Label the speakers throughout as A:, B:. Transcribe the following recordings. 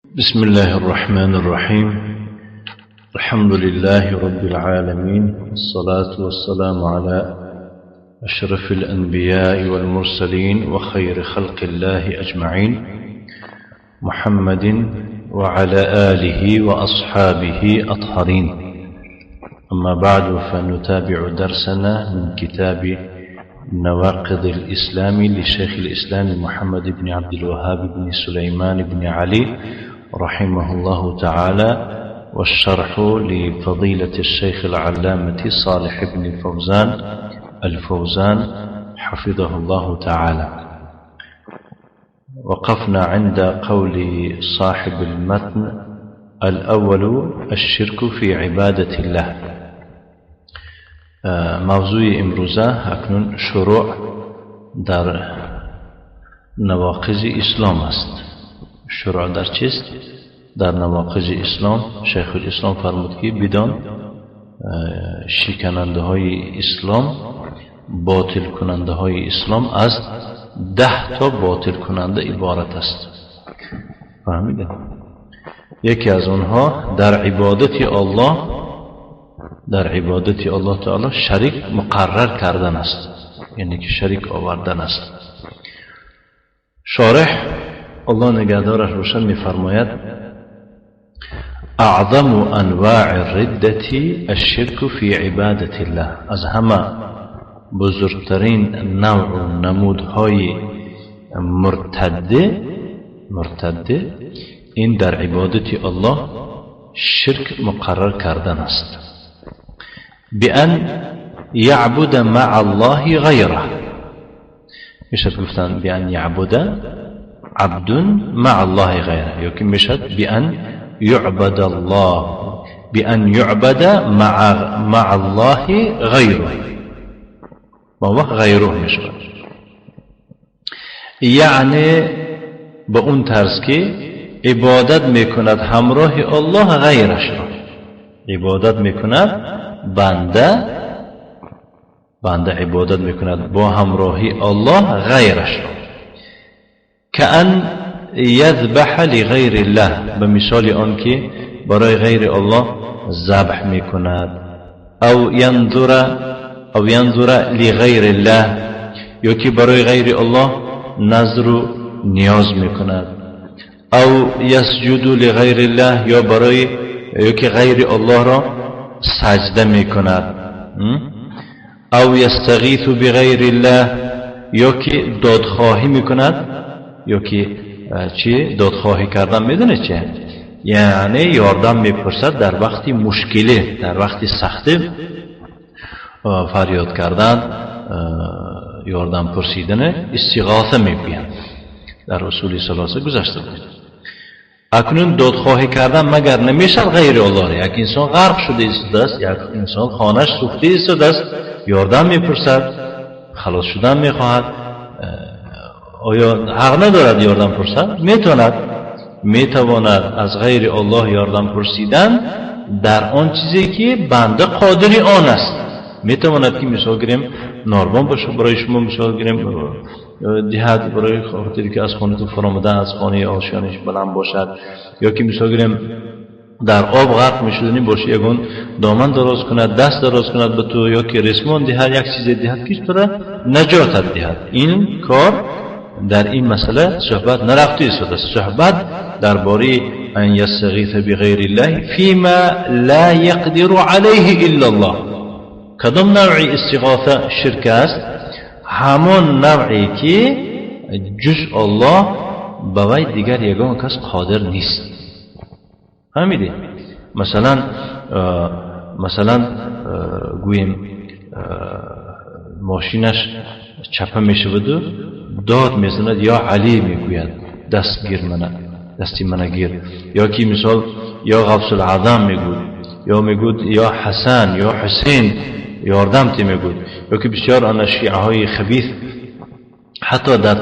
A: بسم الله الرحمن الرحيم. الحمد لله رب العالمين، والصلاة والسلام على أشرف الأنبياء والمرسلين وخير خلق الله أجمعين، محمد وعلى آله وأصحابه أطهرين. أما بعد، فنتابع درسنا من كتاب نواقض الإسلام لشيخ الإسلام محمد بن عبد الوهاب بن سليمان بن علي رحمه الله تعالى، والشرح لفضيلة الشيخ العلامة صالح بن فوزان الفوزان حفظه الله تعالى. وقفنا عند قول صاحب المتن: الأول الشرك في عبادة الله. موضوع امروزه اکنون شروع در نواقض اسلام است. شروع در چیست؟ در نواقض اسلام. شیخ الاسلام فرمود که بدان شکننده های اسلام، باطل کننده های اسلام از 10 تا باطل کننده عبارت است. فهمیده؟ یکی از آنها در عبادت الله، در عبادت الله تعالی شریک مقرر کردن است، یعنی که شریک آوردن است. شارح الله نگهدارش روشن می‌فرماید: اعظم انواع الردة الشرك في عبادة الله. از همه بزرگترین نوع و نمودهای مرتده این در عبادت الله شرک مقرر کردن است. بأن يعبد مع الله غيره. میشد گفتن بأن يعبد عبد مع الله غيره، یا که میشد بأن يعبد الله، بأن يعبد مع الله غيره، با وقت غیره میشد. یعنی به اون طرز که عبادت میکند همراه الله غیرش را عبادت میکند، بنده عبادت میکند با همراهی الله غیرش را. كأن يذبح لغير الله، به مثال آن که برای غیر الله ذبح میکند، او ينذر لغير الله، یا که برای غیر الله نذر و نیاز میکند، او يسجد لغير الله، یا برای یا که غیر الله را سجده میکند، او يستغيث بغير الله، یا که دادخواهی میکند، یا که چی؟ دادخواهی کردن میدونه چه؟ یعنی یاردم میپرسد در وقتی مشکله، در وقتی سختی فریاد کردن، یاردم پرسیدن استغاثه میگویند. در اصول ثلاثه گذشته بود. اکنون دادخواهی کردن مگر نمیشد غیر الله؟ یک انسان غرق شده ایستاده است، یک انسان خانهش سوخته ایستاده است، یاردم میپرسد، خلاص شدن میخواهد، آیا حق ندارد یاردم پرسد؟ میتواند، میتواند از غیر الله یاردم پرسیدن در آن چیزی که بنده قادری آن است. میتواند که مثال گیریم ناربان باشه، برای شما مثال گیریم دهد، برای خاطری که از خانه تو فرامده، از خانه آشیانش بلند باشد، یا که مثال گیریم در آب غرق میشدنی باشه، یگون دامن دراز کند، دست دراز کند به تو، یا که رسمان دهد، یک چیز دهد که تو را نجاتت دهد. این کار در این مسئله صحبت نرفته ایستاده است. صحبت درباره ان یستغیث بغیر الله فيما لا يقدر عليه الا الله. کدام نوع استغاثه شرک است؟ همان نوعی که جز الله به وی دیگر یگان کس قادر نیست. فهمیدی؟ مثلا گوییم ماشینش چپه میشود و داد میزند یا علی میگوید، دست گیر منه، دستی منه گیر، یا که مثال یا غوث العظم میگوید، یا میگوید یا حسن یا حسین یاردم تی میگوید، یا که بسیار آن شیعه های خبیث حتی در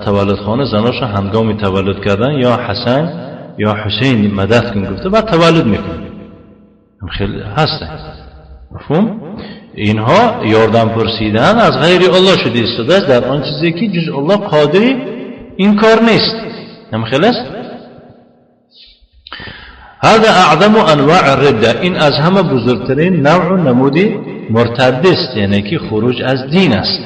A: تولدخانه زناشون هنگامی تولد کردن یا حسن یا حسین مدد کن گفته، بعد تولد میکنه. خیلی هسته. مفهوم؟ اینها یاردم پرسیدن از غیر الله شده ایستاده است در آن چیزی که جز الله قادری این کار نیست. هم خیلی است؟ هذا اعظم انواع الرده، این از همه بزرگترین نوع نمود مرتد است، یعنی که خروج از دین است.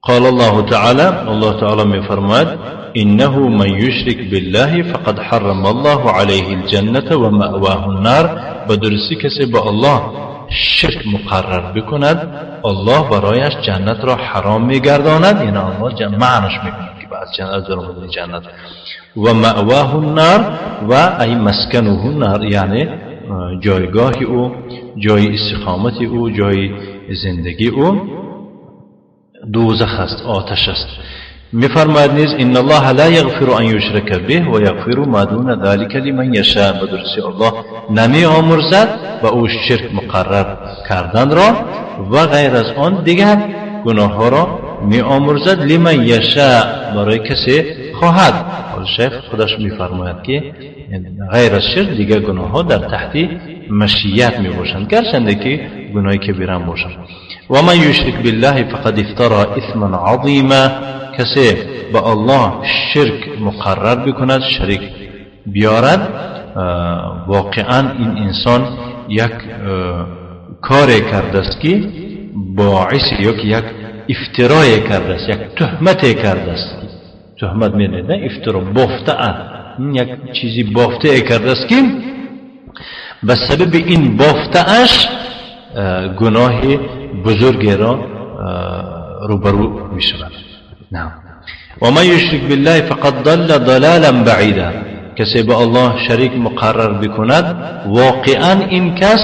A: قال الله تعالى، الله تعالى میفرماید: انه من يشرك بالله فقد حرم الله عليه الجنة ومأواه النار. بدرستی کسی با الله شرک مقرر بکند، الله برایش جنت را حرام میگرداند، یعنی الله معنش میکند که از جنت درآمدن جنت، و مأواه النار و ای مسکنه النار، یعنی جایگاه او، جای استقامت او، جای زندگی او دوزخ است، آتش است. میفرماید نیز: ان الله لا یغفر ان یشرک به و یغفر ما دون ذلك لمن یشاء. بدرستی الله نمی آمرزد به او شرک مقرر کردن را و غیر از آن دیگر گناه ها را می آمرزد، لمن یشاء، برای کسی خواهد. شیخ خودش میفرماید که غیر از شرک دیگر گناه ها در تحت مشیت می باشند، گرچنده که گناه کبیره باشند. و من یشرک بالله فقد افترى اثما عظیما. کسی با الله شرک مقرر بکند، شریک بیارد، واقعا این انسان یک کار کرده است که باعث یک افترای کرده است، یک تهمت کرده است. تهمت میدونید نه؟ افترا، بافته، یک چیزی بافته کرده است که به سبب این بافته اش گناه بزرگی را روبرو می شود. نعم. و من یشرک بالله فقد ضل ضلالا بعیدا. کسی با الله شریک مقرر بکند، واقعا این کس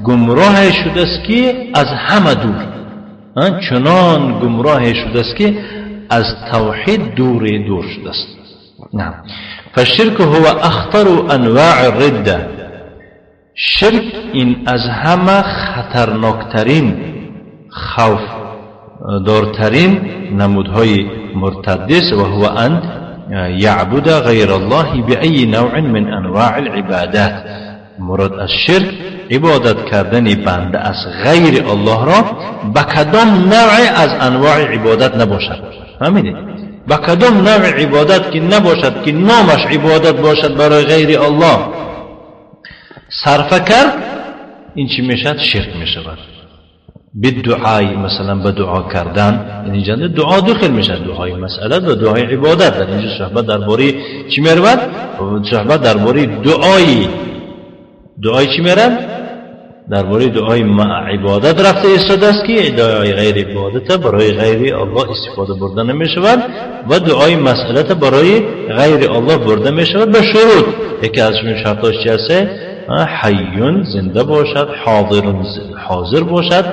A: گمراه شده است که از همه دور، چنان گمراه شده است که از توحید دور دور شده است. نعم. فالشرك هو اخطر انواع الرده. شرک این از همه خطرناکترین، خوف دارترین نمودهای مرتد است. و هو ان يعبد غير الله بأي نوع من انواع العبادات. مراد از شرک عبادت کردن بنده از غیر الله را به کدام نوع از انواع عبادت نباشد. فهمیدید؟ به کدام نوع عبادت که نباشد که نامش عبادت باشد، برای غیر الله صرفه کرد، این چی میشد؟ شرک میشود. بالدعای، مثلا به دعا کردن، یعنی اینجا دعا دو خیل میشد، دعای مسئله و دعای عبادت. در اینجا صحبت درباره چی میرود؟ صحبت درباره دعای چی میرود؟ درباره دعای عبادت رفته ایستاده است که دعای غیر عبادت برای غیر الله استفاده برده نمیشود و دعای مسئله برای غیر الله برده میشود به شروط. یکی از شرطاش چی هست؟ حی، زنده باشد، حاضر، حاضر باشد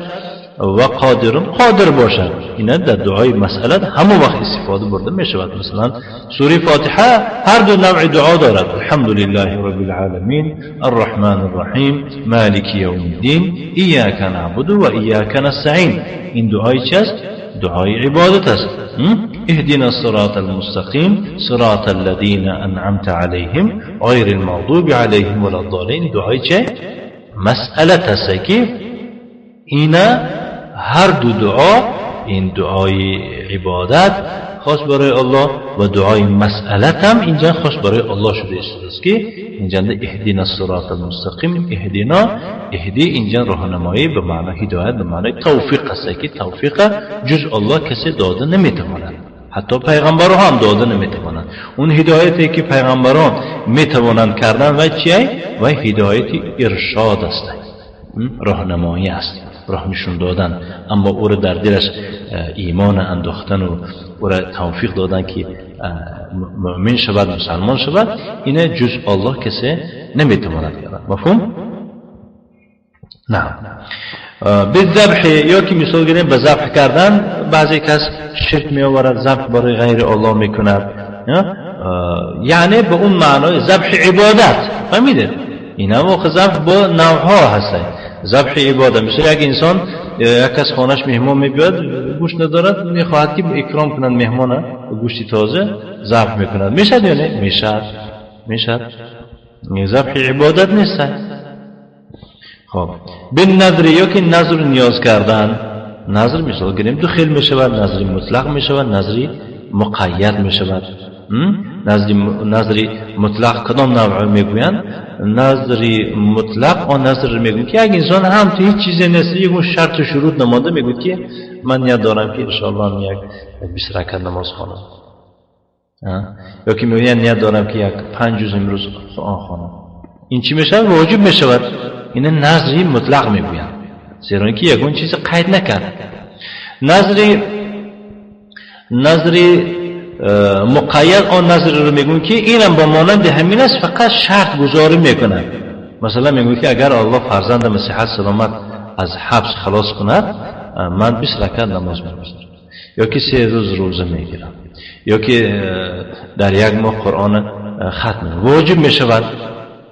A: و قادر، قادر باشد. اینا در دعای مسئله همه وقت استفاده برده می شود. مثلا سوره فاتحه هر دو نوع دعا دارد: الحمد لله رب العالمین الرحمن الرحیم مالک یوم الدین ایاک نعبد و ایاک نستعین. این دعای چه است؟ دعای عبادت است. اهدنا الصراط المستقیم صراط الذين انعمت عليهم غیر المغضوب عليهم ولا الضالین. دعای چه؟ مسئله است که اینا هر دو دعا، این دعای عبادت خاص برای الله و دعای مسئله هم اینجا خاص برای الله شده است که اینجا اهدنا الصراط المستقیم، اهدنا، اهدی اینجا راهنمایی به معنی هدایت، به معنی توفیق است که توفیق جز الله کسی داده نمیتواند، حتی پیغمبران هم داده نمیتوانند. اون هدایتی که پیغمبران میتوانند کردن و چیه؟ و هدایت ارشاد است، راهنمایی است، راه نشون دادن، اما او را در دلش ایمان انداختن و او را توفیق دادن که مؤمن شود، مسلمان شود، اینه جز الله کسی نمیتواند کرد. مفهوم؟ نعم. بالذبح، یا که مثال گیریم به ذبح کردن، بعضی کس شرک می آورد، ذبح برای غیر الله میکند، یعنی به اون معنای ذبح عبادت. فهمیدید؟ اینا واقع ذبح با نوعها هست. ذبح عبادت مثل یک انسان، یک کس خانهش مهمان میبیاد، گوشت ندارد، میخواهد که اکرام کنند مهمان، گوشتی تازه ذبح میکند. میشد یا نه؟ میشد، میشد. ذبح عبادت نیست. خب، بالنذر، یا که نذر نیاز کردن. نذر مثال گیریم دو خیل میشود: نذر مطلق میشود، نذر مقید میشود. نظری مطلق کدام نوع میگویند؟ نظری مطلق آن نظر میگویند که یک انسان هم تو هیچ چیزی نیست، یک شرط و شروط نمانده، میگوید که من نیت دارم که انشاءالله یک 20 رکعت نماز خوانم، یا که میگوید نیت دارم که یک 5 جز امروز قرآن خوانم. این چی میشود؟ واجب میشود. این نظری مطلق میگویند، زیرا که یگون چیز قید نکرد. نظری مقید آن نظر رو میگون که اینم با مانند همین است، فقط شرط گذاری میکنند. مثلا میگون که اگر الله فرزندم صحت سلامت از حبس خلاص کند، من 20 رکعت نماز میگذارم، یا که 3 روز روزه میگیرم، یا که در یک ماه قرآن ختم. واجب میشود.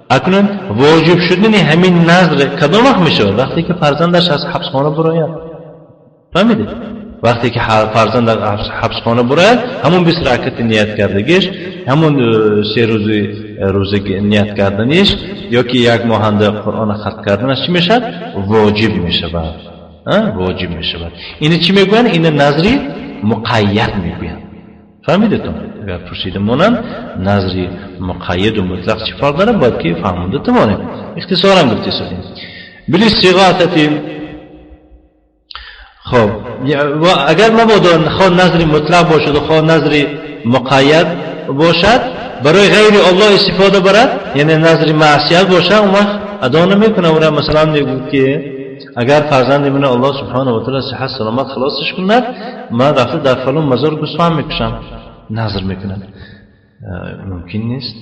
A: اکنون واجب شدن همین نظر کدام وقت میشود؟ وقتی که فرزندش از حبسخانه براید. فهمیدید؟ وقتی که فرزند از حبسخانه براید، همون 20 رکعت نیت کردگیش، همون 3 روز روزه نیت کردنش، یا که یک ماه قرآن ختم کردنش چی میشد؟ واجب میشود. واجب میشود. اینو چی میگویند؟ اینو نظری مقید میگویند. فهمیدتون؟ اگر پرسیده مانند نظری مقید و مطلق چی فرق داره، باید که فهمونده توانیم. اختصارا گفته شدیم. بالاستغاثه. خب و اگر مبادا خواه نظری مطلق باشد و خواه نظری مقید باشد، برای غیر الله استفاده برد، یعنی نظری معصیت باشه، اون وقت ادا نمیکنه. او را مثلا میگوید که اگر فرزند من الله سبحانه و تعالی صحت سلامت خلاصش کند، من رفته در فلان مزار گوسفند میکشم، نظر میکنم. ممکن نیست.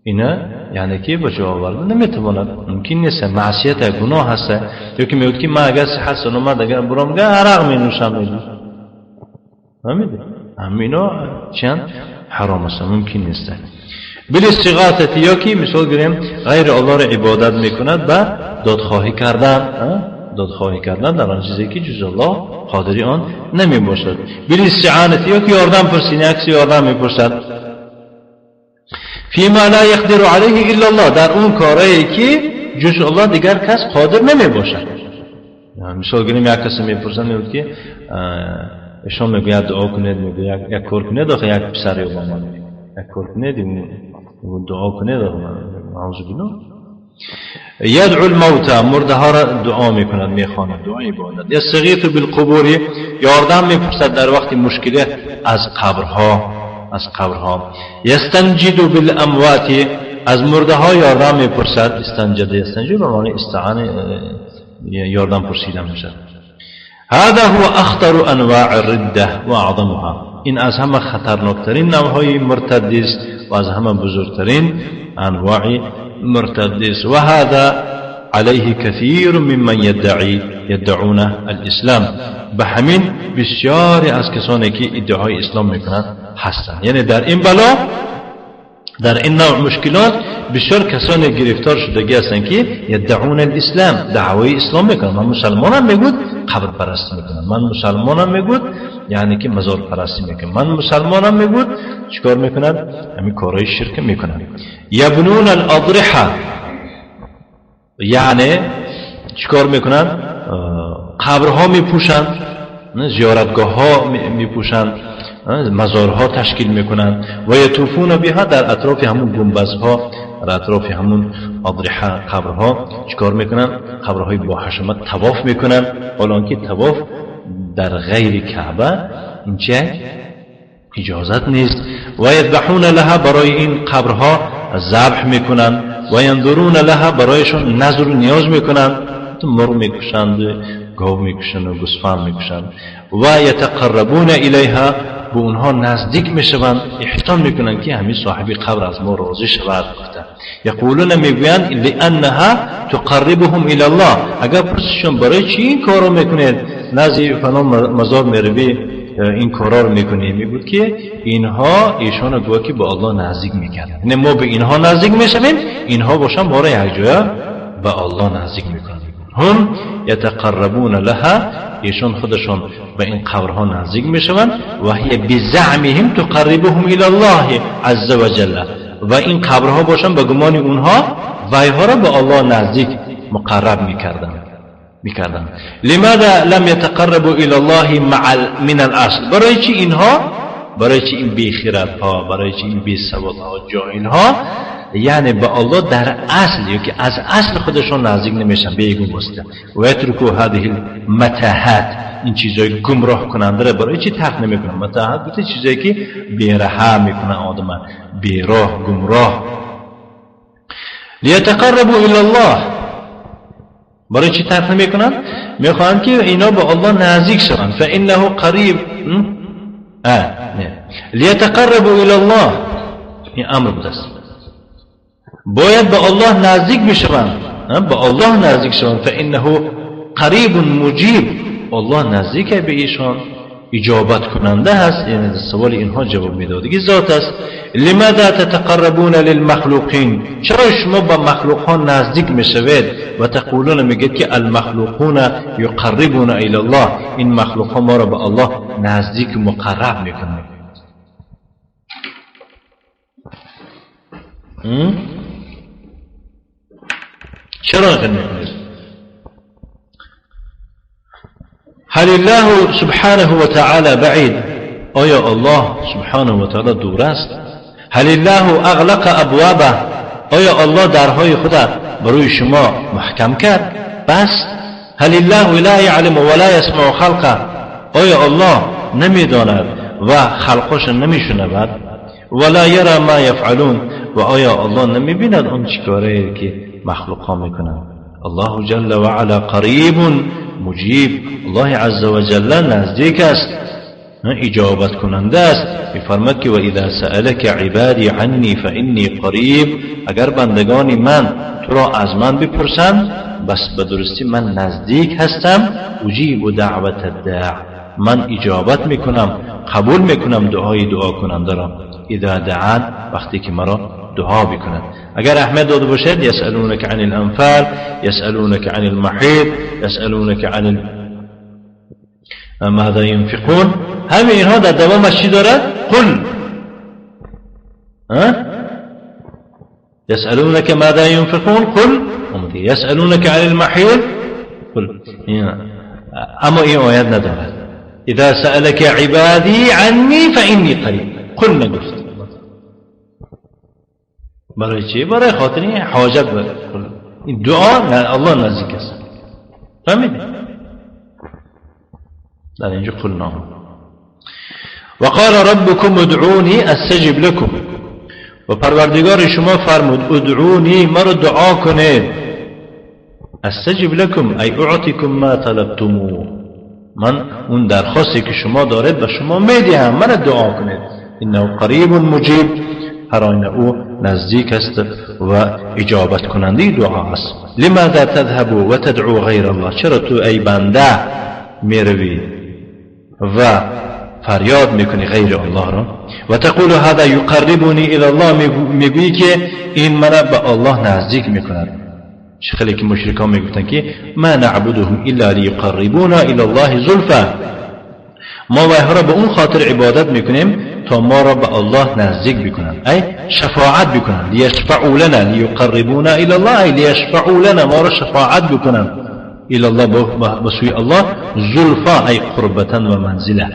A: اینا یعنی که به جا آورده نمیتواند، ممکن نیست، معصیت گناه هست. یا که میگوید که من اگر صحت سلامت اگر برام گه عرق می نوشم، میگه فهمیدی؟ همینا چند حرام است، ممکن نیست. بالاستغاثه، یا که مثال گیریم غیر الله را عبادت میکند به دادخواهی کردن، دادخواهی کردن در آن چیزی که جز الله قادری آن نمی باشد. بالاستعانه، یا که یاردم پرسید، عکس یاردم میپرسد. فيما لا يقدر عليه الا الله، در اون کارایی که جز الله دیگر کس قادر نمی باشد. مثال گیریم یک کسی میپرسد، میگه که ایشان میگوید دعا کنید، میگه یک کار کنید، آخه یک پسر یا من یک کار کنید، دعا کنید، آخه نعوذ بالله. يدعو الموتى، مرده ها را دعا میکند، میخواند، دعا عبادت. یستغیث بالقبور، یاردم میپرسد در وقت مشکله از قبرها، از قبرها. یستنجد بالاموات، از مرده ها یاردم میپرسد. استنجد، یستنجد به معنی استعانه، یاردم پرسیدن میشد. هذا هو اخطر انواع الرده واعظمها، این از همه خطرناکترین نوعهای مرتد است و از همه بزرگترین انواع مرتد است. و هذا عليه كثير ممن يدعون الاسلام، به همین بسیاری از کسانی که ادعای اسلام میکنند هستند. یعنی در این بلا، در این نوع مشکلات بسیار کسانی گرفتار شدگی هستند که یدعون الاسلام، دعوای اسلام میکنند. من مسلمانم میگود قبر پرستی میکنم، من مسلمانم میگود یعنی که مزار پرستی میکنم، من مسلمانم میگود چیکار میکنند؟ همین کارهای شرک میکنند. یبنون الاضرحه، یعنی چیکار میکنند؟ قبرها میپوشند، زیارتگاه ها میپوشند، مزارها تشکیل میکنند. و یطوفون بها، در اطراف همون گنبدها، در اطراف همون اضرحه قبرها چیکار میکنند؟ قبرهای با حشمت طواف میکنند. حالا آنکه طواف در غیر کعبه این چه اجازت نیست. و یذبحون لها، برای این قبرها ذبح میکنند. و ینذرون لها، برایشون نذر و نیاز میکنند، مرغ میکشند، گاو میکشند و گوسفند میکشند. و یتقربون الیها، به اونها نزدیک میشوند، احترام میکنند که همین صاحب قبر از ما راضی شود. یقولون، میگویند لانها تقربهم الی الله. اگر پرسشون برای چی این کارو میکنید، نزدیک فلان مزار میروی این کارا رو میکنی، میگود که اینها ایشان گویا که به الله نزدیک میکردن، یعنی ما به اینها نزدیک میشویم، اینها باشن ما را یک جای به الله نزدیک میکنند. هم یتقربون لها، ایشان خودشان به این قبرها نزدیک میشوند. و هی بزعمهم تقربهم الی الله عز وجل، و این قبرها باشن به گمان اونها ویها را به الله نزدیک مقرب میکردند. لماذا لم يتقربوا الى الله مع من الاصل، برای چی اینها برای چی این بیخیرت ها، برای چی این بیسواد ها، جاهل ها یعنی به الله در اصل یا که از اصل خودشون نزدیک نمیشن به یگون واسطه. و یترکو هذه المتاهات، این چیزای گمراه کننده را برای چی ترک نمیکنن؟ متاهات بوده چیزایی که بیرها میکنن آدم، بیراه، گمراه. لیتقربوا الی الله، برای چی ترک نمیکنن؟ میخوان که اینا به الله نزدیک شوند. فانه قریب. نه، لیتقربوا الی الله، این امر بوده است، باید به الله نزدیک بشوند، به الله نزدیک شوند. فانه قریب مجیب، الله نزدیک به ایشان، اجابت کننده هست، یعنی سوال اینها جواب میدادگی ذات است. لماذا تتقربون للمخلوقین، چرا شما با مخلوق ها نزدیک میشوید؟ و تقولون، میگید که المخلوقون یقربون الی الله، این مخلوق ها ما را به الله نزدیک مقرب میکنند. چرا میکنید؟ هل الله سبحانه وتعالى بعید، آیا الله سبحانه وتعالى دور است؟ هل الله اغلق ابوابه، آیا الله درهای خود بروی شما محکم کرد؟ بس. هل الله لا يعلم ولا يسمع خلقه، آیا الله نمیداند و خلقش نمیشنود؟ ولا يرى ما يفعلون، و آیا الله نمیبیند اون چیکاره که مخلوق ها میکنند؟ الله جل وعلا قریب مجیب، الله عز وجل نزدیک است، اجابت کننده است. میفرماد که و اذا سألك عبادی عنی فانی قریب، اگر بندگان من تو را از من بپرسند بس به درستی من نزدیک هستم. اجیب دعوت الداع، من اجابت میکنم، قبول میکنم دعای دعا کننده را. اذا دعان، وقتی که مرا دعا بکند. اگر احمد داده باشد یسألونك عن الانفال، یسألونك عن المحیط، یسألونك عن ماذا ينفقون، همه اینها در دوامش چی دارد؟ قل. يسألونك ماذا ينفقون قل، يسألونك عن المحيط قل. اما این آیت ندارد. اذا سألك عبادی عنی فإنی قریب، قل نگفت. برای چی؟ برای خاطر این حاجت این دعا الله نزدیک است. فهمیدی؟ در اینجا قل نام. وقال ربكم ادعوني استجب لكم، و پروردگار شما فرمود ادعونی، مرا دعا کنید، استجب لكم ای اعطیکم ما طلبتموه، من اون درخواستی که شما دارید به شما میدهم، مرا دعا کنید. انه قریب مجیب، هر آینه او نزدیک است و اجابت کننده دعا است. لماذا تذهب و تدعو غیر الله، چرا تو ای بنده میروی و فریاد میکنی غیر الله را؟ و تقول هذا یقربنی الی الله، میگویی که این مرا به الله نزدیک میکند. خیلی که مشرکان میگفتن که ما نعبدهم الا لیقربونا الی الله زلفا، ما وایها را به اون خاطر عبادت میکنیم تا ما را به الله نزدیک بکنند، ای شفاعت بکنند. لیشفعوا لنا لیقربونا الی الله، ای لیشفعوا لنا، ما را شفاعت بکنند الی الله، به سوی الله، زلفا ای قربتا و منزله،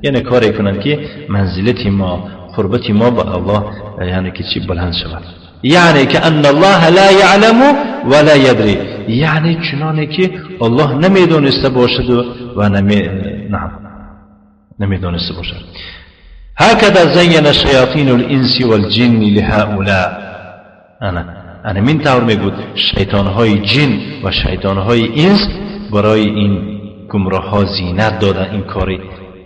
A: یعنی کاری کنند که منزلت ما، قربت ما به الله یعنی که چی بلند شود. یعنی که ان الله لا یعلم ولا یدری، یعنی چنانه که الله نمیدونسته باشد و نمیدونسته باشد. هكذا زين شياطين الانس والجن لهؤلاء، انا من طور میگود شیطان های جن و شیطان های انس برای این گمراه ها زینت دادن، این کاری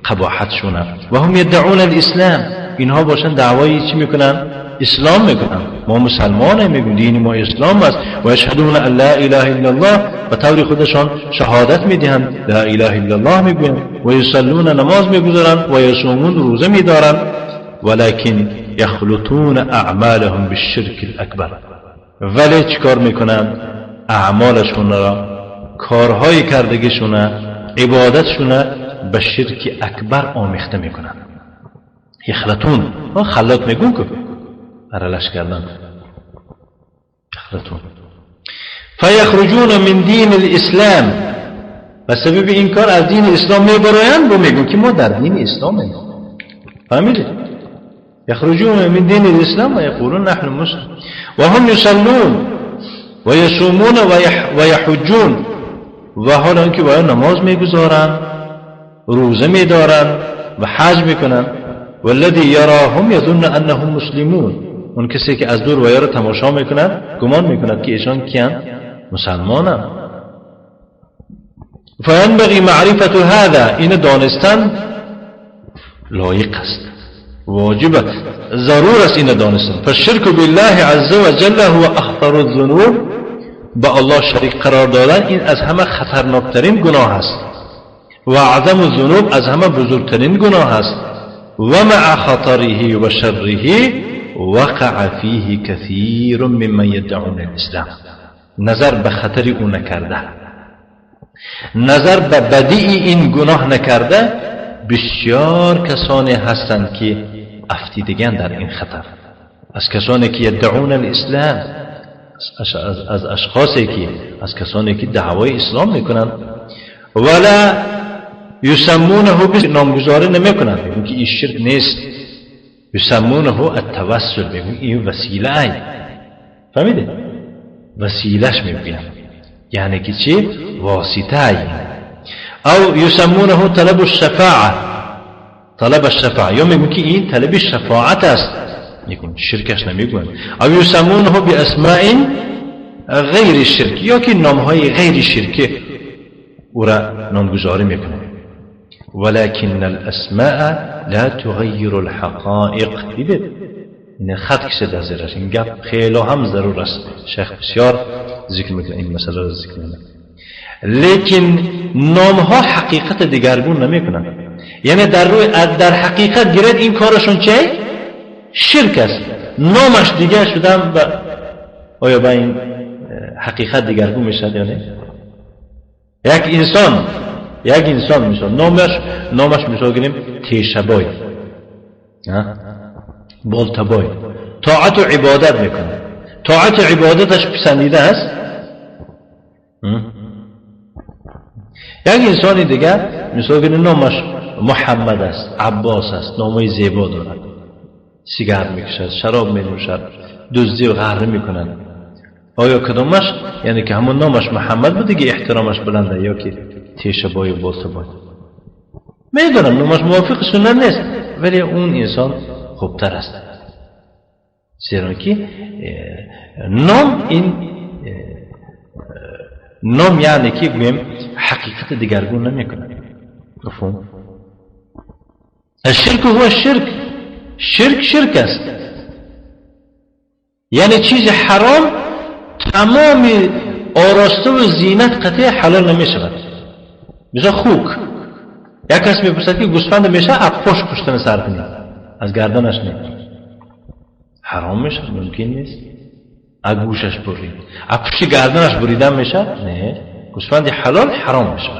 A: قباحت شونه. و هم یدعون الاسلام، اینها باشن دعوایی چی میکنن؟ اسلام میکنن، ما مسلمانیم، میگن دین ما اسلام است. و یشهدون ان لا اله الا الله، به طور خودشان شهادت میدهند، لا اله الا الله میگویند، و یصلون، نماز میگذارند، و یصومون، روزه میدارند. ولكن یخلطون اعمالهم بالشرک الاکبر، ولی چیکار میکنند؟ اعمالشون را، کارهای کردگیشون، عبادتشون به شرک اکبر آمیخته میکنند. یخلطون، خلط میگون که ارلش کردن، یخلطون. فیخرجون من دین الاسلام، و سبب این کار از دین اسلام میبرایند و میگون که ما در دین اسلام. فهمیدید؟ يخرجون من دين الإسلام ويقولون نحن مسلم وهم يصلون ويصومون ويحجون و حالا اینکه باید نماز میگذارن، روزه میدارن و حج میکنن. والذی یراهم یظن انهم مسلمون، اون کسی که از دور ویا را تماشا میکند گمان میکند که ایشان کیان؟ مسلمانن. فینبغی معرفة هذا، این دانستن لایق است، واجب ضرور است این دانستن. فالشرک بالله عز وجل هو اخطر الذنوب، با الله شریک قرار دادن این از همه خطرناکترین گناه است، و اعظم الذنوب از همه بزرگترین گناه است. و مع خطره و شره وقع فیه کثیر ممن یدعون الاسلام. نظر به خطر او نکرده، نظر به بدی این گناه نکرده، بسیار کسانی هستند که افتیدگان در این خطر، از کسانی که یدعون الاسلام، از اشخاصی که از کسانی که دعوای اسلام میکنند، ولا یسمونه به نامگذاری نمیکنند، میگن که این شرک نیست، یسمونه التوسل، میگن این وسیله ای. فهمیده؟ وسیلهش میگن، یعنی که چی؟ واسطه ای. او یسمونه طلب الشفاعه، طلب الشفاعه، یا میگن که این طلب شفاعت است، میگن شرکش نمیگن. او یسمونه باسماء غیر الشرک، یا که نامهای غیر شرکی او را نامگذاری میکنه. ولكن الاسماء لا تغير الحقائق. دیدید این خط کشه در زیرش، این گپ خیلی هم ضرور است، شیخ بسیار ذکر میکنه این مسئله را ذکر میکنه. لیکن نامها حقیقت دیگرگون نمیکنن، یعنی در حقیقت گرد این کارشون چه؟ شرک است، نامش دیگه شدن و آیا با این حقیقت دیگرگون میشد یا نه؟ یک انسان مثال نامش مثال گیریم تیشبای، بالتبای، طاعت و عبادت میکنه، طاعت و عبادتش پسندیده است. یک انسان دیگر مثال گیریم نامش محمد است، عباس است، نامای زیبا دارد، سیگار میکشد، شراب مینوشد، دزدی و غره میکند. آیا کدامش یعنی که همون نامش محمد بود دیگه احترامش بلنده، یا که تیشبای و بالتبای؟ میدونم نامش موافق سنت نیست، ولی اون انسان خوبتر است، زیرا که نام این نام یعنی که گویم حقیقت دیگرگون نمیکنه. مفهوم؟ الشرک هو الشرک، شرک شرک است، یعنی چیز حرام تمام آراسته و زینت قطعه حلال نمی شود. مثلا خوک، یک کس میپرسد که گوسفند میشه از پشت کشتن سر کنی، از گردنش نه، حرام میشه، ممکن نیست. از گوشش برید، از پشت گردنش بریدن میشه، نه، گوسفند حلال حرام میشه.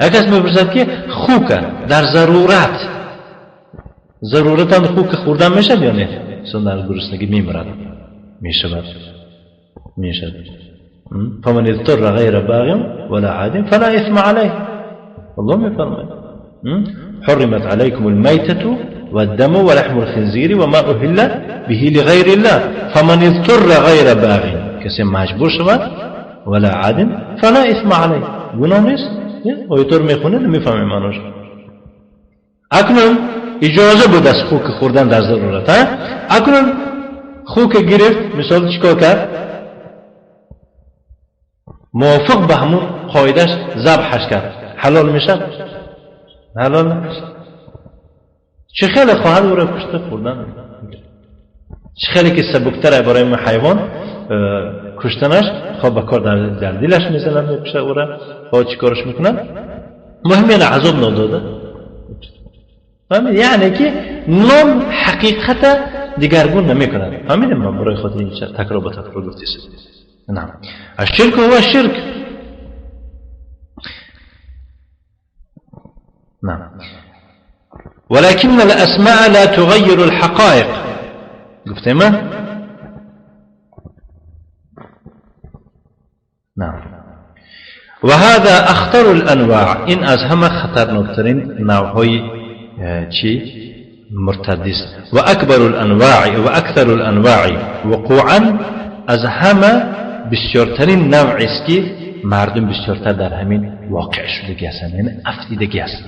A: یک کس میپرسد که خوک در ضرورت، ضرورتا خوک خوردن میشه یا نه؟ چون در گرسنگی میمرد، میشود، میشود. فمن اضطر غیر باغ ولا عاد فلا اثم عليه. الله میفرماید حرمت عليكم الميتة والدم ولحم الخنزير وما أهل به لغير الله فمن اضطر غیر باغ، کسی مجبور شود ولا عاد فلا اثم عليه، گناه نیست. آیتور میخونه نمیفهمه معناش. اکنون اجازه بود از خوک خوردن در ضرورت، اکنون خوک گرفت، مثال چیکار کرد؟ موافق به همون قاعدش ذبحش کرد، حلال میشه؟ حلال نمیشه. چه خیلی خواهد او را کشته خوردن، چه خیلی که سبکتره برای ما حیوان کشتنش، خب به کار در دلش میزنن میکشه او را، خب چیکارش میکنن؟ مهم اینه عذاب نداده. فهمید؟ یعنی که نام حقیقت دیگرگون نمیکند. فهمیدیم من برای خاطر این تکرار با تکرار گفتی. نعم الشرك هو الشرك. نعم ولكن الأسماء لا تغير الحقائق. گفتیم؟ نعم وهذا أخطر الأنواع، این از همه خطرناکترین نوعهای چی؟ مرتد است. و اکبر الانواع و اکثر الانواع وقوعا، از همه بسیارترین نوع است که مردم بسیارتر در همین واقع شدگی هستند، یعنی افتیدگی هست.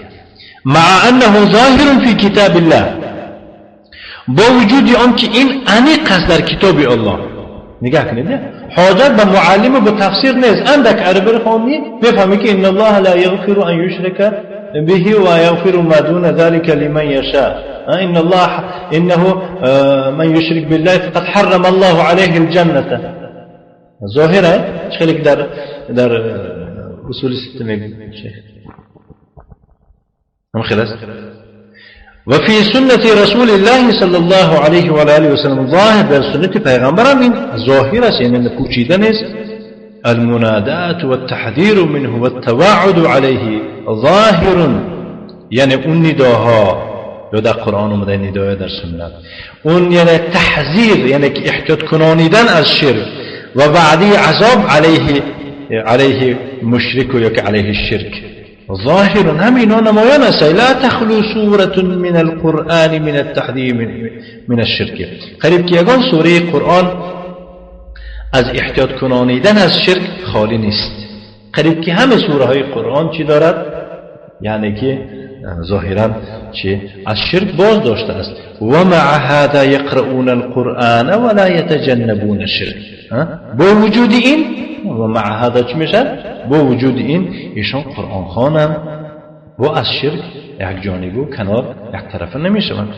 A: مع انه ظاهر فی کتاب الله، با وجود آن که این عمیق است در کتاب الله. نگاه کنید، حاجت به معلم و به تفسیر نیست. اندک عربی خوانی میفهمی که ان الله لا یغفر ان یشرک به و یغفر ما دون ذلك لمن یشاء، ان الله انه من یشرک بالله فقد حرم الله علیه الجنة. ظاهره خیلی که در اصول سته میگه شیخ هم خلاص. وفي سنة رسول الله صلى الله عليه وآله وسلم، ظاهر در سنة پیغمبرم این ظاهر است، یعنی پوشیده نیست. المنادات والتحذير منه والتوعد عليه ظاهر، یعنی اون نداها یا در قرآن اومده ندای در سنت، اون یعنی تحذیر، یعنی که احتیاط کنانیدن از شرک و وعده عذاب علیه مشرک و یا که علیه الشرک ظاهر، هم نمایان است. لا تخلو سورة من القرآن من التحذير من الشرك. قریب که یگان سوره قرآن از احتیاط کنانیدن از شرک خالی نیست. قریب که همه سوره های قرآن چی دارد؟ یعنی که ظاهرا چی از شرک باز داشته است. و مع هذا یقرؤون القرآن ولا یتجنبون الشرک. با وجود این، و مع هذا چی میشه؟ با وجود این ایشان قرآن خوانند و از شرک یک جانب و کنار یک طرفه نمیشوند.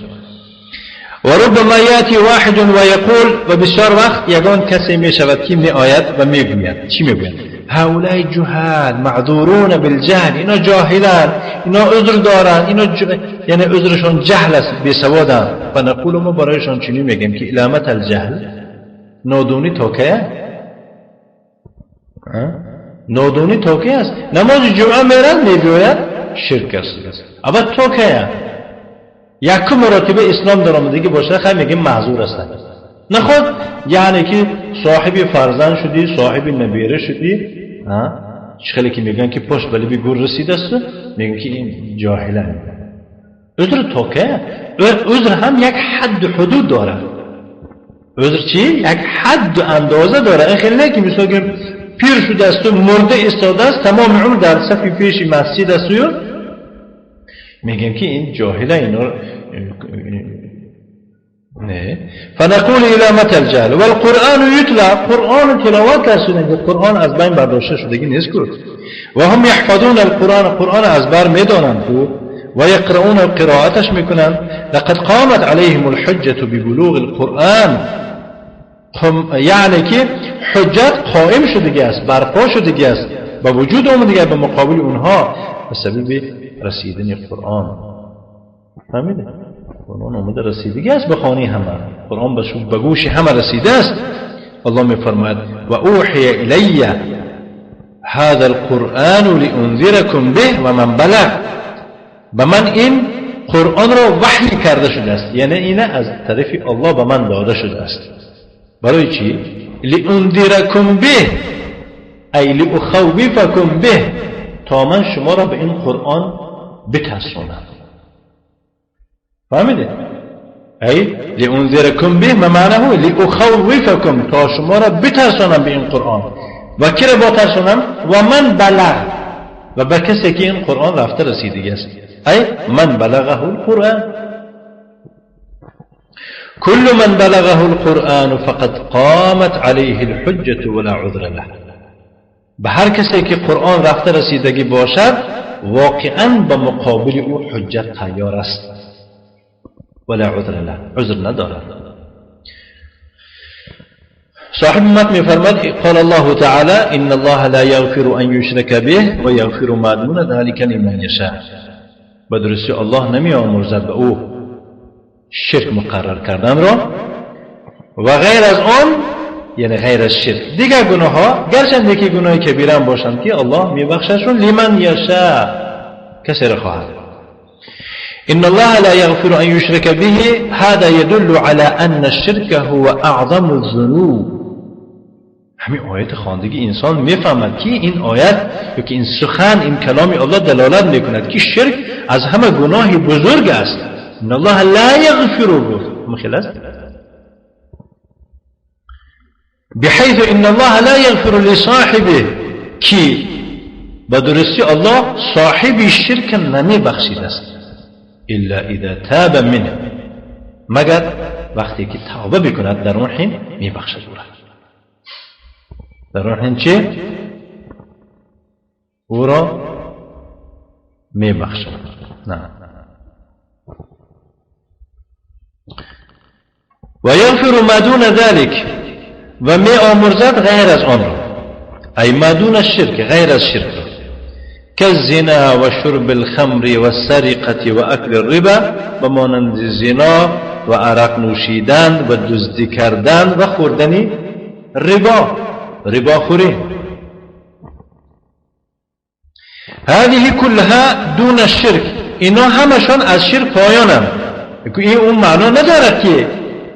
A: و ربما یاتی واحد و یقول، و بسیار وقت یگان کسی میشود که می آید و میگوید. چی میگوید؟ هؤلاء جهال معذورون بالجهل، اینا جاهلان، اینا عذر دارن، اینا یعنی عذرشون جهل است، بیسوادن. و نقول، ما برایشان چنین میگیم که الی متی الجهل، نادونی تا کی؟ نادونی تا کی است؟ نماز جمعه میرن میگوید شرک است. اما تا کی؟ یکم مراتب اسلام در آمدگی باشه خیلی میگیم معذور است. نخود یعنی که صاحب فرزند شدی، صاحب نبیره شدی، خیلی که میگن که پشت ولی به گور رسیده است، میگن که این جاهله. عذر تا کی؟ عذر هم یک حد حدود داره. عذر چی؟ یک حد و اندازه داره. این خیلی نه که مثلا که پیر شده است و مرده ایستاده است، تمام عمر در صف پیش مسجد است و میگیم که این جاهله، اینا نه. فنقول الى متى الجهل والقرآن يتلى، قرآن تلاوت کرده، قرآن از بین برداشته شدگی نیست کو. و هم يحفظون القرآن، قرآن از بر میدانند کو و یقرؤون، قرائتش میکنند. لقد قامت عليهم الحجة ببلوغ القرآن، یعنی که حجت قائم شدگی است، برپا شدگی است، به وجود آمدگی به مقابل اونها به سبب رسیدن قرآن. فهمیده؟ قرآن آمده رسیدگی است به خانه همه، قرآن به گوش همه رسیده است. الله میفرماید و اوحی الی هذا القرآن لانذركم به و من بلغ. به من این قرآن را وحی کرده شده است، یعنی اینه از طرف الله به من داده شده است. برای چی؟ لانذركم به، ای لأخوفكم به، تا من شما را به این قرآن بترسونم. فهمیده؟ ای لأنذركم به ما معناه لأخوفكم، تا شما را بترسونم به این قرآن. و کی را بترسونم؟ و من بلغ، و به کسی که این قرآن رفته رسیدگی است، ای من بلغه القرآن. كل من بلغه القرآن فقد قامت عليه الحجة ولا عذر له. به هر کسی که قرآن رفته رسیدگی باشد واقعا به مقابل او حجت تیار است، ولا عذر له، عذر ندارد. صاحب متن میفرماد قال الله تعالى ان الله لا يغفر ان يشرك به ويغفر ما دون ذلك لمن يشاء. به درستی الله نمی آمرزد به او شرک مقرر کردن را و غیر از آن، یعنی غیر از شرک دیگر گناه ها، گرچند که گناه کبیره هم باشند که الله میبخشدشون لمن یشاء، کسی را خواهد. إن الله لا يغفر أن يشرك به، هذا يدل على أن الشرك هو أعظم الذنوب. همین آیت خواندگی انسان میفهمد که این آیت یا که این سخن، این کلام الله دلالت میکند که شرک از همه گناه بزرگ است. ان الله لا یغفر بود مخیل است، بحيث ان الله لا یغفر لصاحبه، که به درستی الله صاحب شرک نمی بخشید است، الا اذا تاب منه، مگر وقتی که توبه بکند در اون حین می بخشد او را. در اون حین چه؟ او را می بخشد. نه. و یغفر ما دون ذلك، و می آمرزد غیر از آن را، ای ما دون الشرک، غیر از شرک را، كالزنا و شرب الخمر و السرقة و اکل الربا، به مانند زنا و عرق نوشیدن و دزدی کردن و خوردن ربا، ربا خوری. هذه كلها دون الشرك، اینا همشان از شرک پایانند. این اون معنا ندارد که،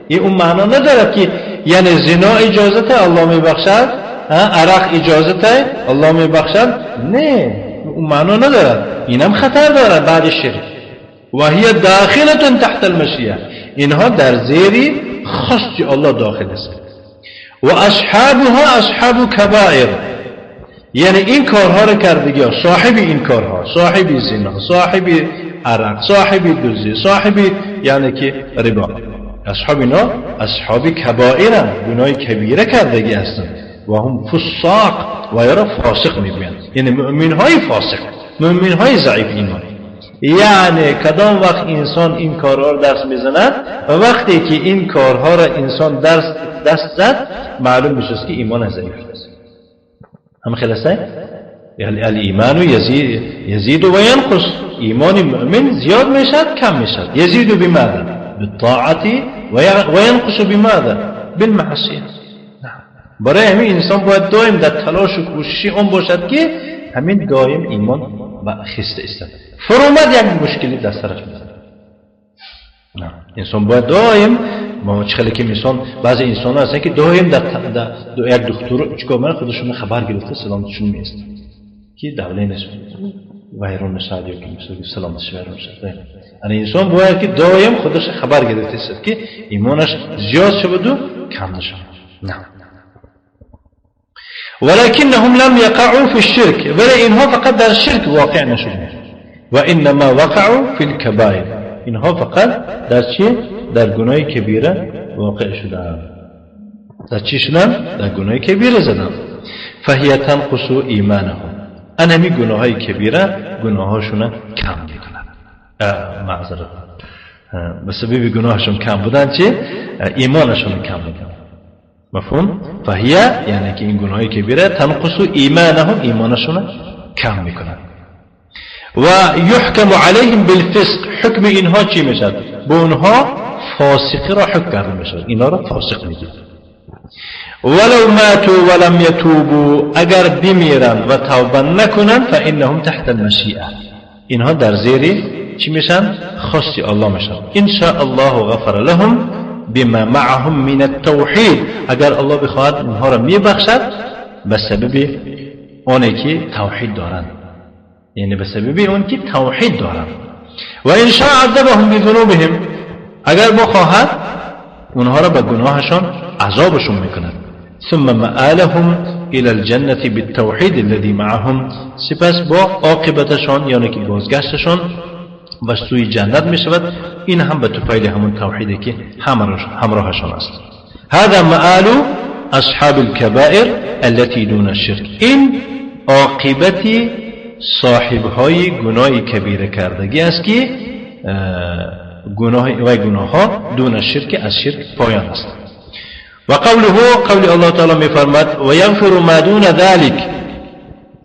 A: این اون معنا ندارد که یعنی زنا اجازت الله میبخشد، عرق اجازت الله میبخشد، نه، اون معنا ندارد. اینم خطر دارد بعد شرک. و هي داخلة تحت المشیئة، اینها در زیر خواست الله داخل است. و اصحابها اصحاب کبائر، یعنی این کارها را کردگی ها، صاحب این کارها، صاحب زنا، صاحب عرق، صاحب دزدی، صاحب یعنی که ربا، اصحاب اینا اصحاب کبائرن، گناه کبیره کردگی هستند. و هم فساق، و یا را فاسق میگویند، یعنی مؤمن های فاسق، مؤمن های ضعیف ایمان. یعنی کدام وقت انسان این کارها را دست میزند و وقتی که این کارها را انسان دست زد، معلوم میشه که ایمان ضعیف است. هم خلاصه یعنی الایمان یزید و ینقص، ایمان مؤمن زیاد میشد کم میشد. یزید بماذا؟ بالطاعة و ینقص بماذا؟ بالمعصیه. برای همین انسان باید دائم در تلاش و کوشش اون باشد که همین دائم ایمان و خسته است. فرومد یک مشکلی در سرش میزنه. نه، انسان باید دائم، ما چه خیلی که انسان، بعضی انسان هستن که دائم در یک دکتر چیکار میکنه، خودشون خبر گرفته سلامتشون میست که دوله نشه ویران نشد یا که مثلا سلامتش ویران شد. یعنی انسان باید که دائم خودش خبر گرفته است که ایمانش زیاد شود و کم نشود. نه. ولكنهم لم يقعوا في الشرك، ولی اینها فقط در شرک واقع نشدند، و انما وقعوا في الكبائر، اینها فقط در چی؟ در گناه کبیره واقع شدند. در چی شدند؟ در گناه کبیره زدند. فهي تنقص ایمانهم، انمی گناه کبیره گناهاشون کم میکنند. معذرت، به سبب گناهشون کم بودن چی؟ ایمانشون کم میکنند. مفهوم؟ فهي یعنی که این گناه کبیره تنقص ایمانهم، ایمانشون کم میکنند. و یحکم علیهم بالفسق، حکم اینها چی میشد؟ به اونها فاسقی را حکم کرده میشد، اینها را فاسق میگید. ولو ماتوا ولم یتوبوا، اگر بمیرند و توبه نکنند، فانهم تحت المشیئه، اینها در زیر چی میشن؟ خواست الله میشن. ان شاء الله غفر لهم بما معهم من التوحید، اگر الله بخواهد اونها را میبخشد به سبب آنی که توحید دارند، یعنی به سبب اون که توحید دارند. و ان شاء عذبهم بذنوبهم، اگر بخواهد اونها را به گناهشان عذابشون میکند. ثم مآلهم الى الجنة بالتوحید الذي معهم، سپس با عاقبتشان یعنی که بازگشتشان و سوی جنت می شود. این هم به طفیل همون توحیدی که همراهشان است. هذا مآل اصحاب الكبائر التي دون الشرك، این عاقبت صاحبهای گناه کبیره کردگی است که گناه و گناه ها دون شرک، از شرک پایان است. و قوله، قول الله تعالی میفرماد و یغفر ما دون ذلك،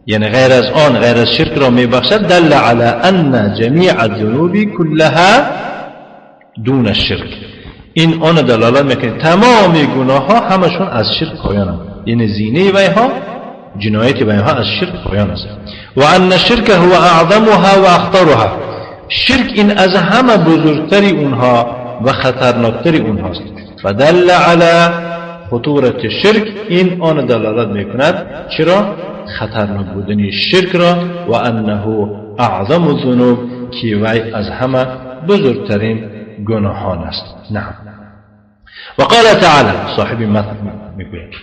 A: یعنی غیر از آن، غیر از شرک را میبخشد. دل على ان جمیع الذنوب كلها دون الشرك، این آن دلالت میکنه تمام گناه ها همشون از شرک پایانند، یعنی زینه ویها، جنایت ویها از شرک پایان است. و ان الشرک هو اعظمها و اخطرها، شرک این از همه بزرگتری اونها و خطرناکتری اونهاست. فدل على خطورت شرک، این آن دلالت میکند چرا خطرناک بودن شرک را، و انه اعظم الذنوب، که وی از همه بزرگترین گناهان است. نعم. وقال تعالى صاحب متن میگوید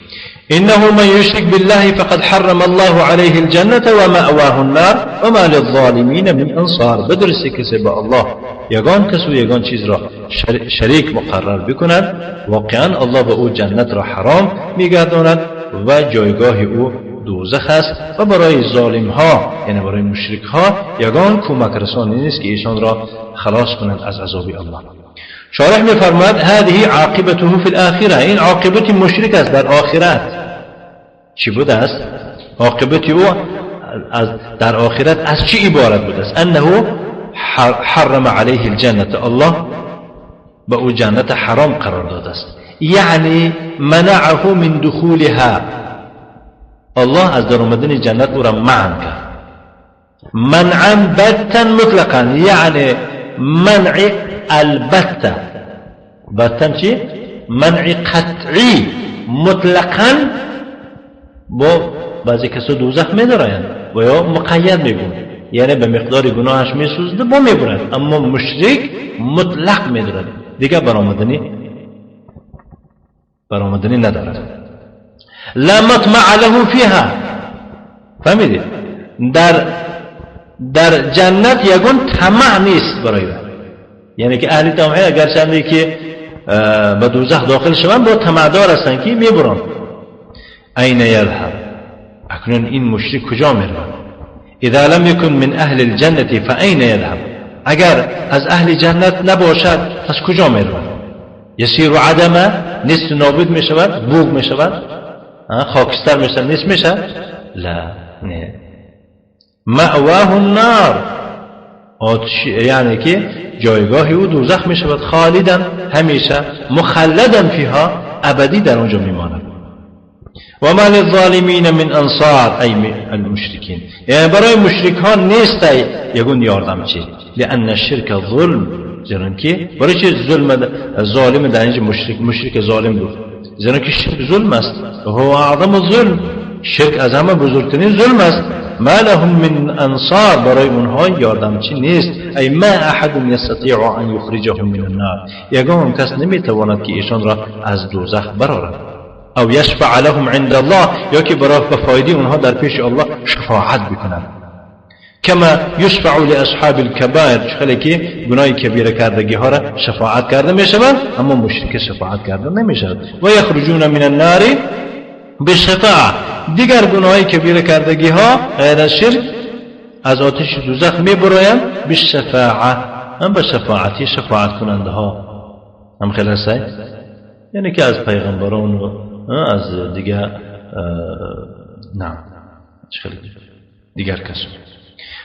A: إنه من يشرك بالله فقد حرم الله عليه الجنة ومأواه النار وما للظالمين من أنصار. بدرسی کسی با الله یگان کس و یگان چیز را شریک مقرر بکند، واقعا الله به او جنت را حرام میگرداند و جایگاه او دوزخ است و برای ظالم ها یعنی برای مشرک ها یگان کمک رسانی نیست که ایشان را خلاص کنند از عذاب الله. شارح می‌فرماید هذه عاقبته فی الآخرة، این عاقبت مشرک است در آخرت. چی بوده است؟ عاقبت او از در آخرت از چی عبارت بوده است؟ انه حرم علیه الجنة، الله به او جنت حرام قرار داده است، یعنی منعه من دخولها، الله از در آمدن جنت او را منع کرد، منعا بتا مطلقا، یعنی منع البتة، بتا چی؟ منع قطعی مطلقا. با بعضی کسا دوزخ میدارند و یا مقید میگون، یعنی به مقدار گناهش میسوزد با میبرد، اما مشرک مطلق میدارد، دیگه برآمدنی ندارد. لا مطمع له فیها، فهمیدید؟ در جنت یگون طمع نیست برای او، یعنی که اهل توحید اگرچنده که به دوزخ داخل شوند با طمعدار هستند که میبرند. این یذهب، اکنون این مشرک کجا میرود؟ اذا لم يكن من اهل الجنة فأين يذهب، اگر از اهل جنت نباشد پس کجا میرود؟ یسیر عدمه، نیست نابود میشود، بوغ میشود، خاکستر میشود، نیست میشود؟ لا، نه. مأواه النار، آتش، یعنی که جایگاه او دوزخ می شود، خالدا همیشه، مخلدا فیها، ابدی در اونجا میماند. و ما للظالمین من انصار، ای المشرکین، یعنی برای مشرک ها نیست یگون یاردمچی، لان الشرک ظلم، زیرا که برای چه ظلم ظالم در اینجا مشرک ظالم بود، زیرا که شرک ظلم است، هو اعظم الظلم، شرک از همه بزرگترین ظلم است. ما لهم من انصار، برای اونها یاردمچی نیست، ای ما احد یستطیع ان یخرجهم من النار، یگان کس نمیتواند که ایشان را از دوزخ برآورد، او یشفع لهم عند الله، یا که برای فایده اونها در پیش الله شفاعت بکنند. کما یشفع لاصحاب الكبائر، خیلی که گناه کبیره کردگی ها را شفاعت کرده میشود، اما مشرک شفاعت کرده نمیشود. و یخرجون من النار بالشفاعه، دیگر گناه کبیره کردگی ها غیر از شرک از آتش دوزخ میبرایند بالشفاعه، هم به شفاعتی شفاعت کننده ها هم خیلی هست، یعنی که از پیغمبران و از دیگر نه دیگر کس.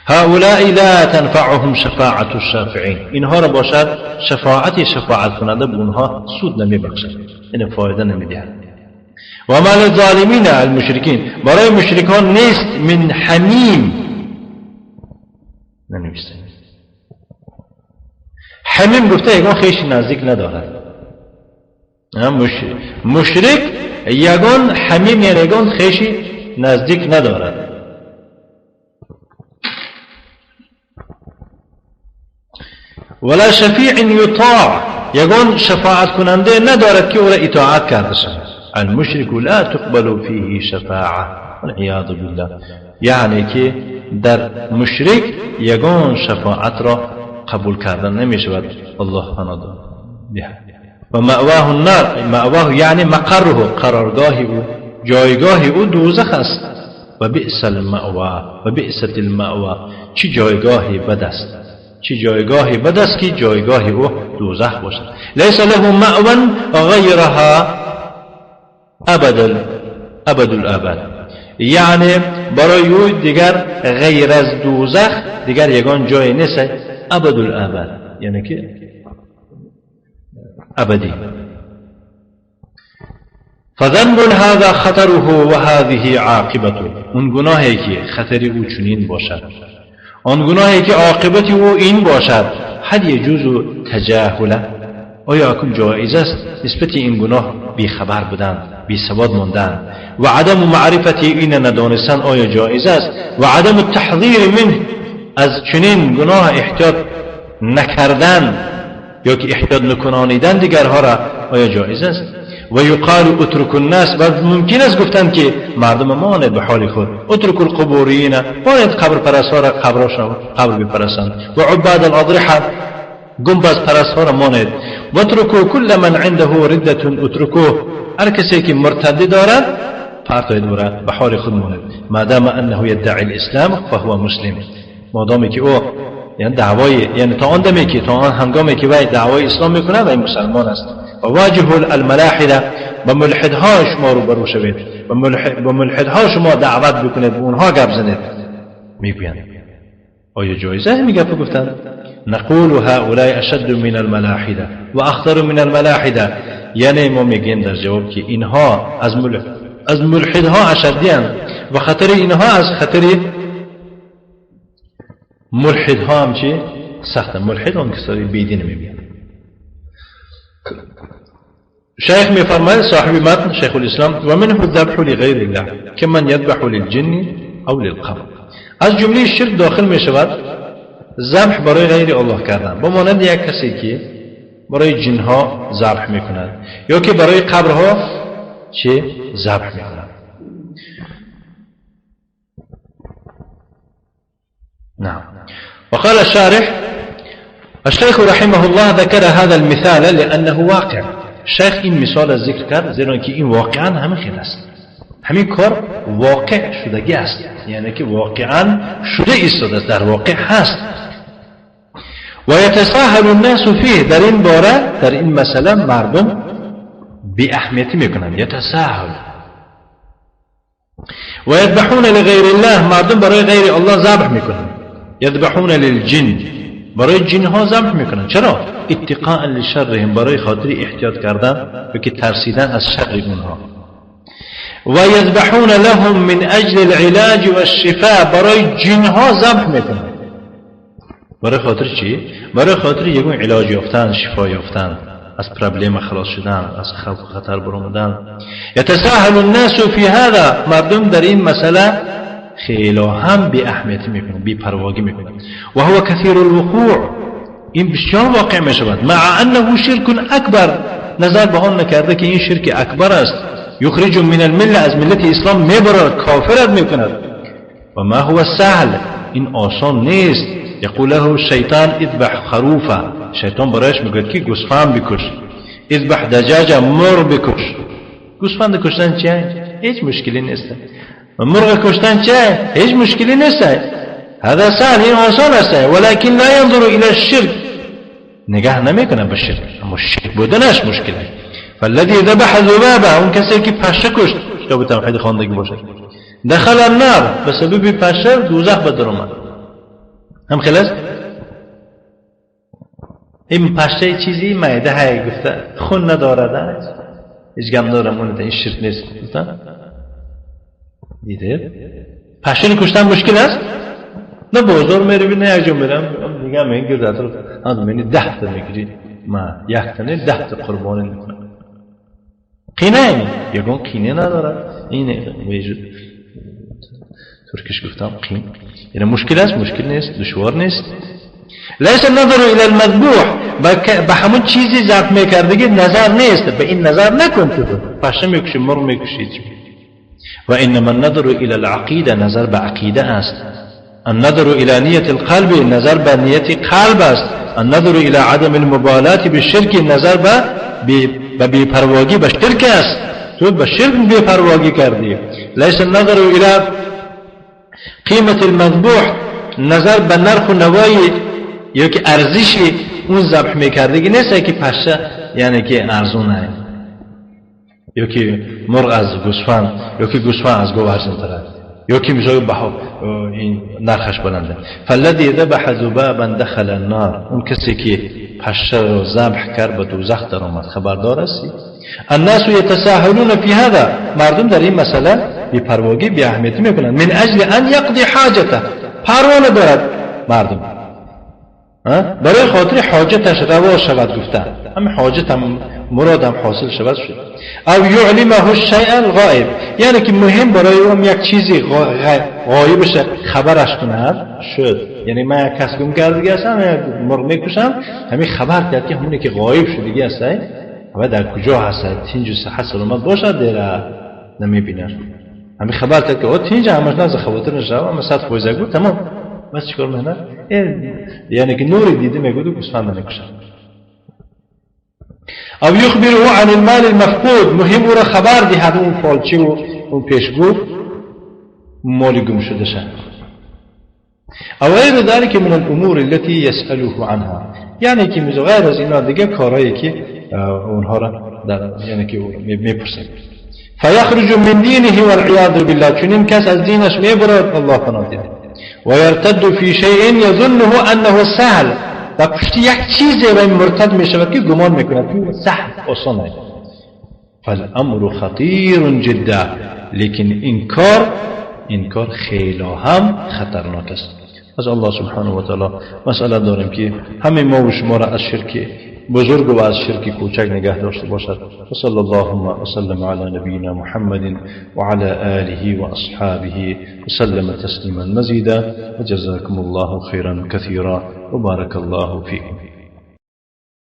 A: هؤلاء لا تنفعهم شفاعة الشافعین، اینها را باشد شفاعتی شفاعت کننده به اونها سود نمیبخشد، یعنی فایده نمیدهد. و ما للظالمین المشرکین، برای مشرکان نیست من حمیم، ننوشته حمیم گفته یگان خیش نزدیک ندارد، مشرک یگان حمیم یعنی یگان خیشی نزدیک ندارد. ولا شفیع یطاع، یگان شفاعت کننده ندارد که او را اطاعت کرده شود. المشرك لا تقبل فيه شفاعة والعیاذ بالله، یعنی که در مشرک یگان شفاعت را قبول کردن نمی شود. الله پناه دهد. و مأواه النار، مأواه یعنی مقره، قرارگاه او، جایگاه او دوزخ است. و بئس المأوا، و بئست المأوا، چه جایگاهی بد است، چه جایگاهی بد است که جایگاه او دوزخ باشد. لیس له مأوا غیرها ابد الابد، یعنی برای او دیگر غیر از دوزخ دیگر یگان جای نیست، ابد الابد یعنی که ابدی. فذنب هذا خطره و هذه عاقبته، اون گناهی که خطر او چنین باشد، آن گناهی که عاقبت او این باشد، هل یجوز تجاهله، آیا اکنون جایز است نسبت این گناه بیخبر بودن، بی سواد ماندن و عدم معرفت این ندانستن آیا جایز است؟ و عدم التحذیر منه، از چنین گناه احتیاط نکردن یا که احتیاط نکنانیدن دیگرها را آیا جایز است؟ و یقال اترک الناس، و ممکن است گفتن که مردم مانند به حال خود، اترک القبوریین، مانند قبر پرستها را قبر بپرستند، و عباد الاضرحه، گنبد پرستها را مانند، و اترکوا کل من عنده رده اترکوه، هر کسی که مرتدی دارد پرتاید او را به حال خود مانند، ما دام انه یدعی الاسلام فهو مسلم، مادامی که او یعنی دعوای، یعنی تا آن دمی که تا آن هنگامی که وی دعوای اسلام میکنه وی مسلمان است. و واجه الملاحده، با ملحدها شما رو برو شوید، با ملحدها شما دعوت بکنید، به اونها گپ زنید. میگویند آیا جایزه میگه گفتن؟ نقول هؤلاء اشد من الملاحده و اخطر من الملاحده، یعنی ما میگیم در جواب که اینها از ملحدها اشدیان و خطر اینها از خطر ملحدها هم چی سخته. ملحد آن کسایی بیدین میبینند. شیخ میفرماید صاحب متن شیخ الاسلام و منه الذبح لغیر الله كمن يذبح للجن او للقبر، از جمله شرک داخل میشود ذبح برای غیر الله کردن، با مانند یک کسی که برای جنها ذبح میکند یا که برای قبرها چه ذبح میکند. نعم. وقال الشارح الشيخ رحمه الله ذكر هذا المثال لأنه واقع. شیخ این مثال از ذکر کرد زیرا که این واقعا همین خیلی است، همین کار واقع شدگی است، یعنی که واقعا شده ایستاده است، در واقع هست. و یتساهل الناس فیه، در این باره در این مسئله مردم بی اهمیتی میکنند، یتساهل. و یذبحون لغیر الله، مردم برای غیر الله ذبح میکنند، یذبحون للجن، برای جنها ذبح میکنند. چرا؟ اتقاء لشرهم، برای خاطر احتیاط کردن و که ترسیدن از شر اونها. و یذبحون لهم من اجل العلاج والشفاء، برای جنها ذبح میکنند. برای خاطر چی؟ برای خاطر یکون علاج یافتن، شفا یافتن، از پرابلم خلاص شدن، از خوف خطر برآمدن. یتساهل الناس فی هذا، مردم در این مسئله خیلی هم بی اهمیتی میکنند، بی پرواگی میکنند. و هو کثیر الوقوع، این بسیار واقع میشود. مع انه شرک اکبر، نظر به آن نکرده که این شرک اکبر است، یخرج من المله، از ملت اسلام میبرد، کافرت میکند. و ما هو سهل، این آسان نیست. یقول له الشیطان اذبح خروفا، شیطان برایش میگوید که گوسفند بکش، اذبح دجاجه، مرغ بکش. گوسفند کشتن چیه؟ هیچ مشکلی نیست. مرغ کشتن چه؟ هیچ مشکلی نیست. هذا سهل، این آسان است. ولكن لا ينظر الى الشرك، نگاه نمیکنه به شرک، اما شرک بودنش مشکله. فالذي ذبح ذبابه، اون کسی که پشه کشت، کتاب توحید خواندگی باشه، دخل النار، به سبب پشه دوزخ به در آمد. هم خلاص این پشه چیزی معده های گفته خون ندارد، هیچ گم دارم اون این شرک نیست. دیده پشه کشتن مشکل است؟ نه بازار میری نه یک جا میرم میگم این گرد اطراف منی 10 تا میگیری، ما یک تا نه 10 تا قربانی میکنم. قینه یکون قینه نداره. این ترکش گفتم قین، یعنی مشکل است، مشکل نیست، دشوار نیست. لیس النظر الى المذبوح، به همون چیزی ذبح میکردگی نظر نیست، به این نظر نکن، تو پشه میکشی، مرغ میکشی. و انما النظر الى العقیده، نظر به عقیده است. النظر الى نیت القلب، نظر به نیت قلب است. النظر الى عدم المبالاة بالشرک، نظر به بی‌پرواگی به شرک است. تو به شرک بی‌پرواگی کردی. لیس النظر الى قیمت المذبوح، نظر به نرخ و نوای یا که ارزش اون ذبح میکردگی نیست که پشه یعنی که ارزونه، یا که مرغ از گوسفند، یا که گوسفند از گاو ارزان‌تر است، یا که مثلا بها این نرخش بلنده. فالذی ذبح ذبابا دخل النار، اون کسی که پشه رو ذبح کرد به دوزخ در آمد. خبردار هستی؟ الناس یتساهلون فی هذا، مردم در این مسئله بی‌پرواگی بی اهمیتی میکنند. من اجل ان یقضی حاجته، پروا ندارد مردم برای خاطر حاجتش روا شود گفته. هم حاجت هم مراد هم حاصل شود شد. او یعلمه الشیء الغائب، یعنی که مهم برای اون یک چیزی غایبش خبرش کند شد. یعنی من یک کس گم کرده هستم، مرغ میکشم، همین خبر کرد که همونی که غایب شدگی هست و در کجا هست، تینج و صحت سلامت باشد دیره نمیبینه. همین خبر کرد که او تینج همش نزد خاطر نشه، اما 100% گفت تمام. بس چیکار میکنه؟ یعنی که نور دیده میگه و گوسفند نمیکشه. او یخبره عن المال المفقود، مهم او را خبر دهد اون فالچی و اون پیشگو مال گم شده شه. او غیر ذلك من الامور التي يسأله عنها، یعنی که غیر از اینا دیگه کارهایی که اونها را در یعنی که میپرسه. فیخرج من دینه والعیاذ بالله، چون این کس از دینش میبرد، الله پناه ده. و یرتد فی شیء یظنه انه سهل، و پشت یک چیزی و مرتد می شود که گمان میکند که سهل آسان است. فالامر خطیر جدا، لیکن این کار خیلی هم خطرناک است. از الله سبحانه و تعالی مسئله داریم که همه ما و شما را از شرک بزرگ و از شرک کوچک نگه داشته باشد. و صلی اللهم وسلم علی نبینا محمد و علی آله و اصحابه وسلم تسلیما مزیدا و جزاکم الله خیرا کثیرا و بارک الله فیکم.